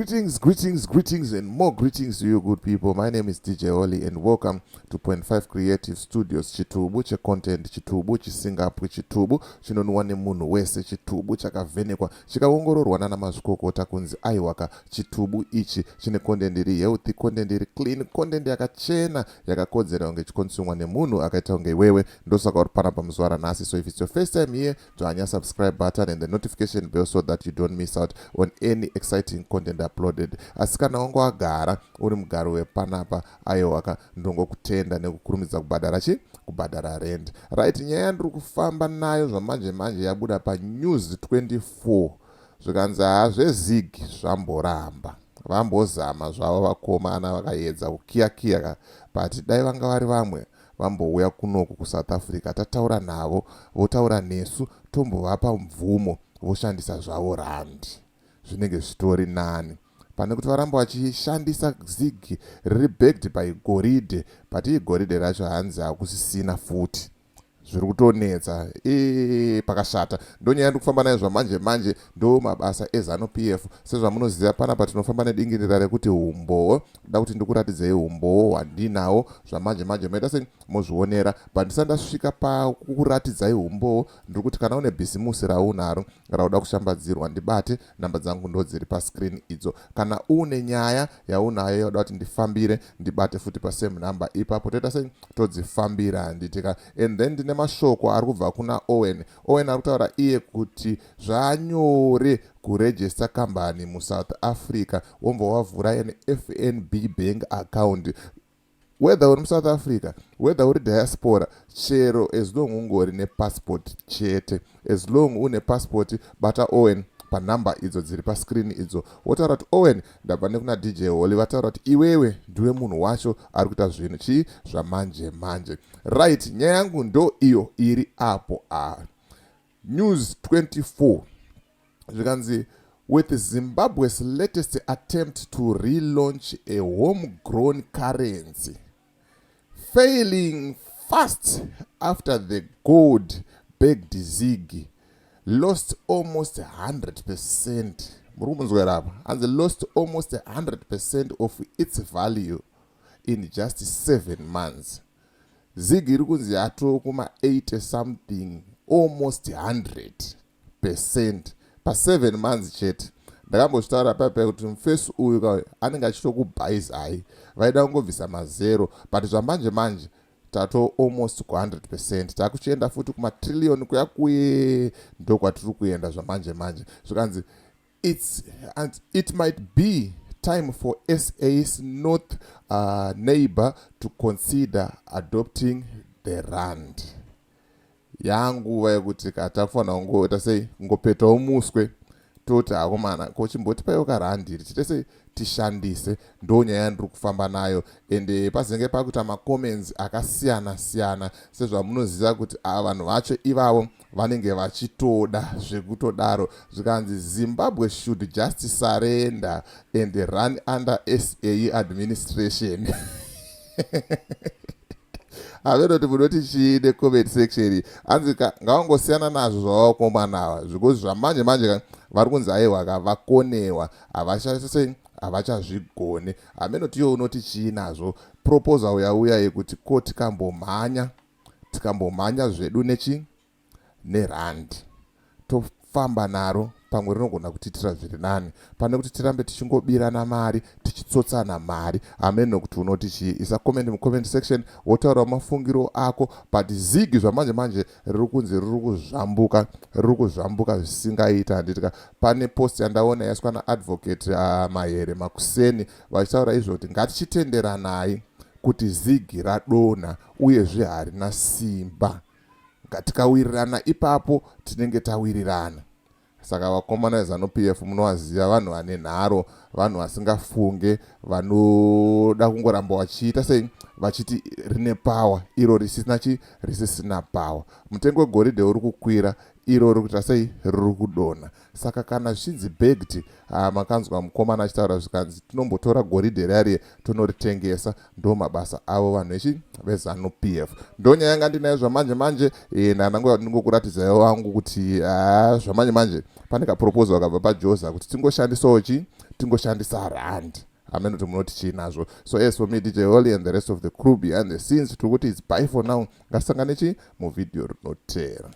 Greetings, greetings, greetings, and more greetings to you, good people. My name is DJ Oli, and welcome to Point 5 Creative Studios. Chitubu checontent, chitubu chisingapwi, chitubu chinonwa nemunhu wese, chitubu chakavhenekwa, chikaongororwa nana mazvikokota kunzi aiwaka, chitubu ichi chine content iri healthy, content iri clean, content yakachena, yakakodzera kunge chikonsumwa nemunhu akaita kunge iwewe. Ndosaka uri panapa muzuva ranhasi. So if it's your first time here, dzvanya subscribe button and the notification bell so that you don't miss out on any exciting content uploaded. Asi kana wanga wagara uri mugari wepanapa, aiwaka, ndongokutenda nekukurumidza kubhadhara chi kubhadhara rent. Right, nyaya yandiri kufamba nayo zvamanje manje yabuda paNews 24. Zvikanzi hazveZiG zvamboramba, vambozama zvavo vakomana, vakaedza kukiyakiya, but dai vanga vari vamwe vambouya kunoku kuSouth Africa, tataura navo, votaura nesu, tombovapa mvumo voshandisa zvavo randi, zvinenge zvitori nani pane kuti varamba vachishandisa ZiG riri backed by goridhe. But igoridhe racho hanzi hakusisina futi, zviri kutonetsa. Pakashata. Ndonyaya ndiri kufamba nayo zvamanje manje. Ndo mabasa eZANU PF. Sezvamunoziva, panapa tinofamba nedingindira rekuti umbowo. Da kuti ndikuratidzei umbowo hwandinawo zvamanje manje, maita sei mozvionera. But ndisati ndasvika pakuratidzai umbowo, ndiri kuti kana une bhizimusi raunaro rauda kushambadzirwa, ndibate. Namba dzangu ndo dziri pascreen idzo. Kana une nyaya yaunayo yauda kuti ndifambire, ndibate futi pasame number ipapo, toita sei, todzifambira, handitika? And then ndine mashoko ari kubva kuna Owen. Owen ari kutaura iye kuti zvanyore kuregister kambani muSouth Africa, wombva wavhura an FNB bank account, whether uri muSouth Africa, whether uri diaspora, chero as long ungori nepassport chete. As long une passport, bata Owen panhamba idzo dziri pascreen idzo, wotaura kuti, "Owen, ndabva nekuna DJ Holly, vataura kuti iwewe ndiwe munhu wacho ari kuita zvinhu chii zvamanje manje." Right, nyaya yangu ndo iyo iri apo. A News 24, zvikanzi, "With Zimbabwe's latest attempt to relaunch a homegrown currency failing fast after the gold backed ZiG lost almost 100%," muri kumunzwera apa, hanzi "lost almost 100% of its value in just 7 months." ZiG iri kunzi yato kuma-80 something, almost 100% pa7 months chete. Ndakambozvitaura paipai kuti mufesi uyu ka anenge achitokubhaizai, vaida kungobvisa mazero, but zvamanje manje tato almost ku100%, takuchienda futi kumatrillion kuya kuye, ndokwatiri kuenda zvamanje manje. Zvikanzi and it might be time for SA's north neighbor to consider adopting the rand. Yanguva yekuti katakufanira kungoita sei, kungopetawo muswe, toti akomana, kochimbotipaiwo karandi iri, tiite sei, tishandise. Ndo nyaya yandiri kufamba nayo. Ende pazenge pakuita macomments akasiyana siyana, sezvamunoziva kuti ava vanhu vacho ivavo vanenge vachitoda zvekutodaro. Zvikanzi Zimbabwe should just surrender and run under SA administration. Havenoti munoti chii necomment section? Hanzi ngavangosiyana nazvo zvavakomanawa, zvikuzi zvamanje manje vari kunzi aiwa ka, vakonewa, havachasei, havachazvigone. Hamenoti iwo unoti chii nazvo? Proposal yauya yekuti ko tikambomhanya, tikambomhanya zvedu nechi nerandi, tofamba naro, pamwe rinogona kutiitira zviri nani pane kuti tirambe tichingobirana mari, tichitsotsana mari. Hamene nokuti unoti chii? Isa comment mucomment section, wotaurawo mafungiro ako. But ZiG zvamanje manje riri kunzi riri kuzvambuka, riri kuzvambuka zvisingaita, handitika? Pane post yandaona yaiswa naAdvocate Mahere Makuseni vachitaura izvo kuti ngatichitenderanai kuti ZiG radonha, uyezve harina simba. Ngatikawirirana ipapo, tinenge tawirirana. Saka vakomana veZANU PF munovaziva, vanhu vane nharo, vanhu vasingafunge, vanoda kungoramba vachiita sei, vachiti rine power, iro risina chi risisina power. Mutengo wegoridhe uri kukwira. Iro riri kuita sei? Riri kudonha. Saka kana zvichinzi backed, makanzwa mukomana achitaura zvikanzi tinombotora goridhe riya tonoritengesa. Ndo mabasa avo vanhu vechi veZANU PF. Ndo nyaya yanga ndinayo zvamanje manje. Ndingokuratidzaiwo wangu kuti zvamanje manje pane kaproposal kabva paJoza kuti tingoshandisawo chi tingoshandisa rand. Hameno kuti munoti chii nazvo. So as for me, DJ Holly, and the rest of the crew behind the scenes, tiri kuti it's bye for now. Ngatisangane chi muvhidhiyo rinoteera.